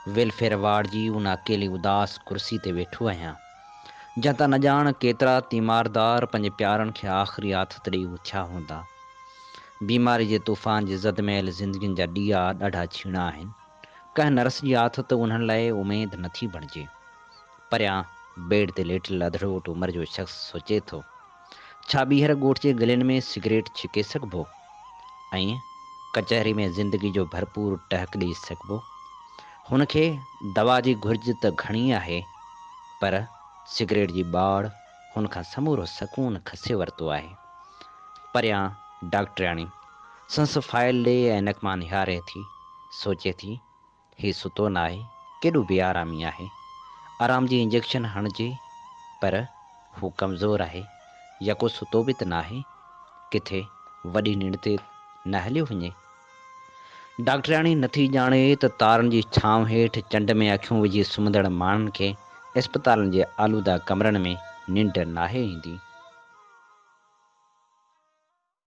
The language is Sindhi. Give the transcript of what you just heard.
ويلفيئر وارڊ جي ان اڪيلي اداس ڪرسي تي ويٺو آهيان، جنهن تان نه ڄاڻ ڪيترا تيماردار پنهنجي پيارن کي آخري آٿت ڏئي اٿيا هوندا. بيماري جي طوفان جي زد ۾ آيل زندگين جا ڏيئا ڏاڍا ڇيڻا آهن. ڪنهن نرس جي آٿت انهن لاء اميد نٿي بڻجي. پريان بيڊ تي ليٽيل اڌڙوٽ عمر جو شخص سوچي ٿو. ڇا ٻيهر ڳوٺ جي ڳلين ۾ سگريٽ ڇڪي سگهبو؟ ۽ ڪچهري ۾ زندگي جو ڀرپور ٽهڪ ڏئي سگهبو؟ هن کي دوا جي گهرج ته گهڻي آهي، پر سگريٽ جي ٻاڙ هن کان سمورو سڪون کسي ورتو آهي. پريان ڊاڪٽرياڻي سندس فائل ڏي عينڪ مان نهاري ٿي، سوچي ٿي، هي ستو ناهي، ڪيڏو بي آرامي آهي. آرام جي انجيڪشن هڻجي، پر هو ڪمزور آهي، يڪو ستو به ته ناهي، ڪٿي وڏي ننڊ تي نه هليو وڃي. ڊاڪٽرياڻي نٿي ڄاڻي ته تارن جي ڇانو هيٺ چنڊ ۾ اکيون وجهي سمهندڙ ماڻهن کي اسپتالن جي آلوده ڪمرن ۾ ننڊ ناهي ايندي.